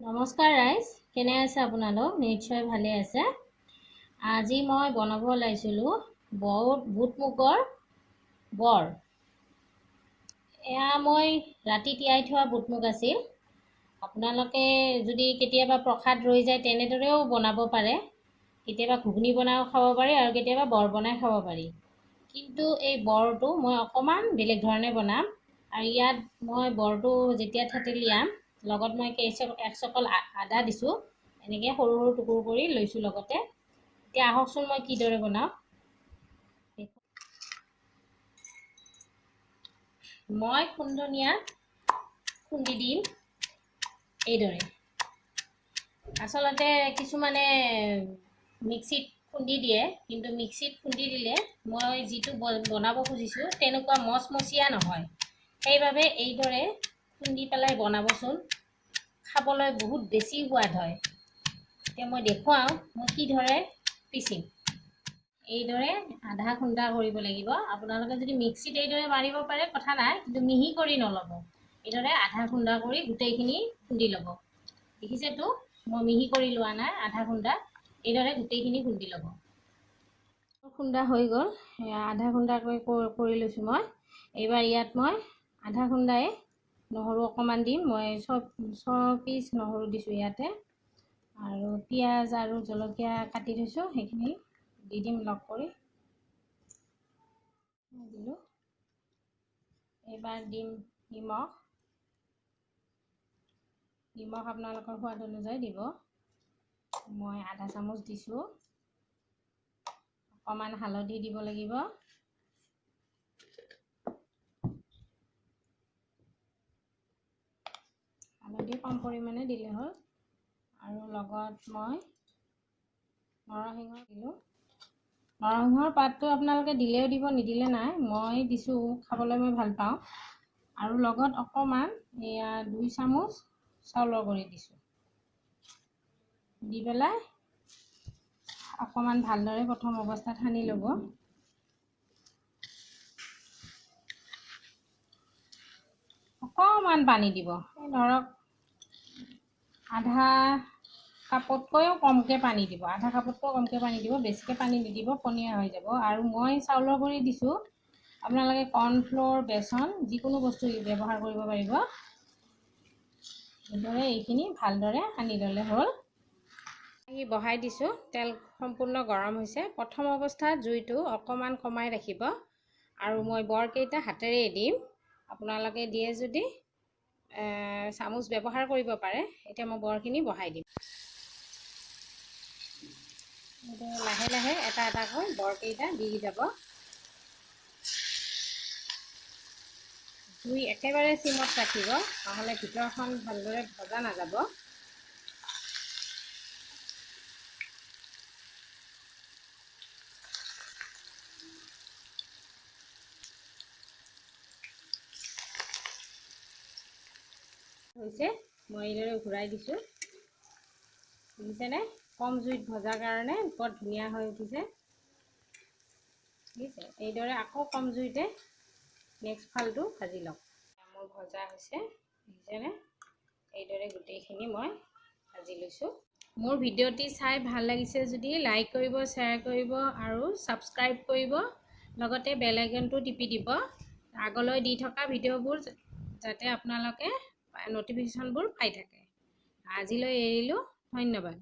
নমস্কাৰ ৰাইজ, কেনে আছে আপোনালোক? নিশ্চয় ভালে আছে। আজি মই বনাব ওলাইছিলোঁ বুট মুগৰ বৰ। এয়া মই ৰাতি তিয়াই থোৱা বুট মুগ আছিল। আপোনালোকে যদি কেতিয়াবা প্ৰসাদ ৰৈ যায় তেনেদৰেও বনাব পাৰে। কেতিয়াবা ঘুগুনি বনাইও খাব পাৰি আৰু কেতিয়াবা বৰ বনাই খাব পাৰি। কিন্তু এই বৰটো মই অকণমান বেলেগ ধৰণে বনাম। আৰু ইয়াত মই বৰটো যেতিয়া থেতেলিয়াম, লগত মই এক চকল আদা দিছোঁ, এনেকৈ সৰু সৰু টুকুৰ কৰি লৈছোঁ লগতে। এতিয়া আহকচোন মই কিদৰে বনাওঁ। মই খুন্দনিয়াত খুন্দি দিম এইদৰে। আচলতে কিছুমানে মিক্সিত খুন্দি দিয়ে, কিন্তু মিক্সিত খুন্দি দিলে মই যিটো বনাব খুজিছোঁ তেনেকুৱা মচমচীয়া নহয়। সেইবাবে এইদৰে খুন্দি পেলাই বনাবচোন, খাবলৈ বহুত বেছি সোৱাদ হয়। এতিয়া মই দেখুৱাওঁ মই কিদৰে পিচিম। এইদৰে আধা খুন্দা কৰিব লাগিব। আপোনালোকে যদি মিক্সিত এইদৰে মাৰিব পাৰে কথা নাই, কিন্তু মিহি কৰি নল'ব। এইদৰে আধা খুন্দা কৰি গোটেইখিনি খুন্দি ল'ব। দেখিছেতো, মই মিহি কৰি লোৱা নাই, আধা খুন্দা। এইদৰে গোটেইখিনি খুন্দি ল'ব। খুন্দা হৈ গ'ল, আধা খুন্দা কৰি লৈছোঁ মই। এইবাৰ ইয়াত মই আধা খুন্দাই নহৰু অকণমান দিম। মই 6 পিচ নহৰু দিছোঁ ইয়াতে। আৰু পিঁয়াজ আৰু জলকীয়া কাটি থৈছোঁ, সেইখিনি দি দিম লগ কৰি দিলোঁ। এইবাৰ দিম নিমখ। নিমখ আপোনালোকৰ সোৱাদ অনুযায়ী দিব। মই আধা চামুচ দিছোঁ। অকণমান হালধি দিব লাগিব। হালধি কম পৰিমাণে দিলে হ'ল। আৰু লগত মই নৰসিংহ দিলোঁ। নৰসিংহৰ পাতটো আপোনালোকে দিলেও দিব, নিদিলে নাই। মই দিছোঁ, খাবলৈ মই ভাল পাওঁ। আৰু লগত অকণমান এয়া 2 চামুচ চাউলৰ গুড়ি দিছোঁ। দি পেলাই অকণমান ভালদৰে প্ৰথম অৱস্থাত সানি ল'ব। অকণমান পানী দিব, ধৰক আধা কাপতকৈও কমকৈ পানী দিব। আধা কাপতকৈও কমকৈ পানী দিব, বেছিকৈ পানী নিদিব, পনীয়া হৈ যাব। আৰু মই চাউলৰ গুড়ি দিছোঁ। আপোনালোকে কৰ্ণফ্ল'ৰ, বেচন যিকোনো বস্তু ব্যৱহাৰ কৰিব পাৰিব। এইদৰে এইখিনি ভালদৰে সানি ল'লে হ'ল। বহাই দিছোঁ, তেল সম্পূৰ্ণ গৰম হৈছে। প্ৰথম অৱস্থাত জুইটো অকণমান কমাই ৰাখিব। আৰু মই বৰকেইটা হাতেৰেই দিম। আপোনালোকে দিয়ে যদি চামুচ ব্যৱহাৰ কৰিব পাৰে। এতিয়া মই বৰখিনি বহাই দিম। লাহে লাহে এটা এটাকৈ বৰকেইটা দি যাব। জুই একেবাৰে চিমত ৰাখিব, নহ'লে ভিতৰখন ভালদৰে ভজা নাযাব। হৈছে, মই এইদৰে ঘূৰাই দিছোঁ। দেখিছেনে, কম জুইত ভজাৰ কাৰণে বৰ ধুনীয়া হৈ উঠিছে। দেখিছে, এইদৰে আকৌ কম জুইতে নেক্সট ফালটো ভাজি লওক। মোৰ ভজা হৈছে, দেখিছেনে। এইদৰে গোটেইখিনি মই ভাজি লৈছোঁ। মোৰ ভিডিঅ'টি চাই ভাল লাগিছে যদি লাইক কৰিব, শ্বেয়াৰ কৰিব আৰু ছাবস্ক্ৰাইব কৰিব। লগতে বেল আইকনটো টিপি দিব, আগলৈ দি থকা ভিডিঅ'বোৰ যাতে আপোনালোকে ন'টিফিকেশ্যনবোৰ পাই থাকে। আজিলৈ এৰিলোঁ, ধন্যবাদ।